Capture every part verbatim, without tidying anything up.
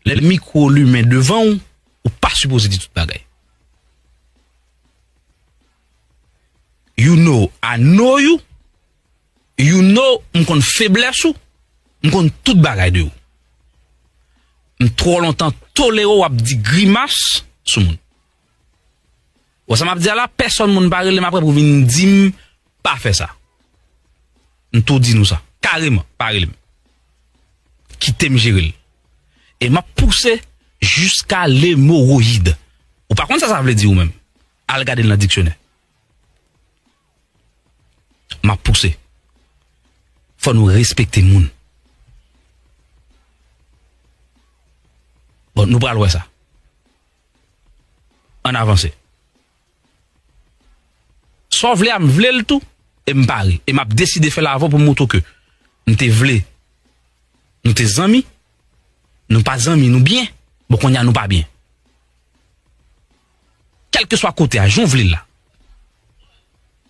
Lè mikwo limen devan w, ou pa sipoze di tout bagay. You know, I know you. You know, m konn feblès ou. M konn tout bagay de ou. M twò lontan tolere w ap di grimas sou moun. Wè sa m ap di a la, pèsòn moun pa rele m apre pou vin di m pa fè sa. M tou di nou sa. Kareman, pa rele m. Kite m jere l. E m ap pouse jiska lemowoyid. Ou pa konn sa sa vle di ou menm. Al gade l nan diksyonè. M ap pouse. Fò nou respekte moun. Bon, nou pral wè sa. Ann avanse. Sa w vle a, m vle l tou, e m pare. E m ap deside fè l avè w pou m montre w ke m te vle, nou te zanmi, nou pa zanmi, nou byen, bon, kounye a nou pa byen. Kèlkeswa kote a, jan w vle l la.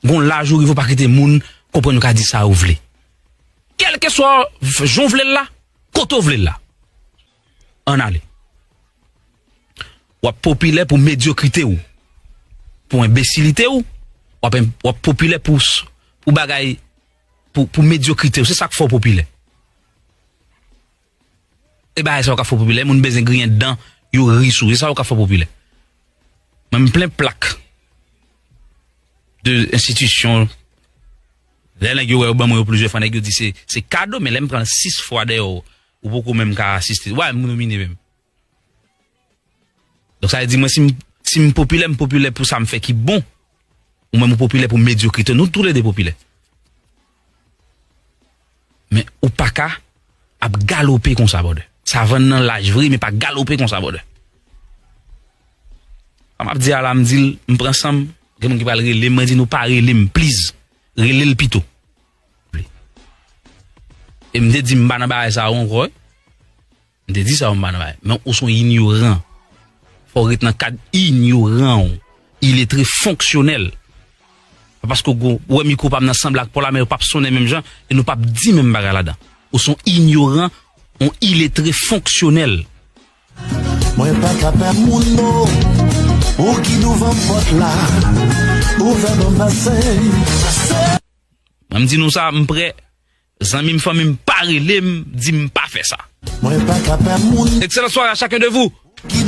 Gon laj ou rive, ou pa kite moun konprann, ou ka di sa ou vle. Kèlkeswa jan w vle l la, kote w vle l la. Ann ale. W ap popilè pou medyokrite w, pou enbesilite w, w ap, w ap popilè pou, pou bagay, pou, pou medyokrite w. Se sa k fè w popilè. E bagay sa yo ka fè w popilè, moun bezwen griyen dan, yo ri sou, se sa yo ka fè w popilè. Mwen, m plen plak de enstitisyon. Lè nèg yo wè yo ban mwen yo plizyè fwa, nèg yo di se, se kado, men lè m pran l sis fwa dèyè w, ou poko menm ka asiste. Wè, moun domine menm. Donk, sa vle di, mwen, si m, si m popilè, m popilè pou sa m fè ki bon. Ou menm, ou popilè pou medyokrite. Nou toulède popilè. Men ou pa ka ap galope konsa, brother. Savann nan laj vre, men pa galope konsa, brother. Sa m ap di a la, m di l, m pran san m. Gen moun ki pral rele m, mwen di nou pa rele m, please. Rele l pito. E m te di m pa nan bagay sa yo ankò, wi. M te di sa yo, m pa nan bagay. Men ou se yon inyoran. Fò w ret nan kad inyoran w. Iletre fonksyonèl. Pa paske w gwo, ou wè mikwo pa m nan sanble ak pa w la, men yo p ap sonnen menm jan, e nou p ap di menm bagay ladan. Ou se yon inyoran, yon iletre fonksyonèl. Mwen pa ka pè moun non, ou ki douvan pòt la, ouvè ban m pase. Mwen m di nou sa, m prè. Zanmi m, fanmi m, pa rele m, di m pa fè sa. Mwen pa ka pè moun. Excellente soirée à chacun de vous.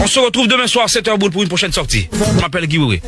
On se retrouve demain soir, sept heures boule pour une prochaine sortie. Je m'appelle Guy Wewe.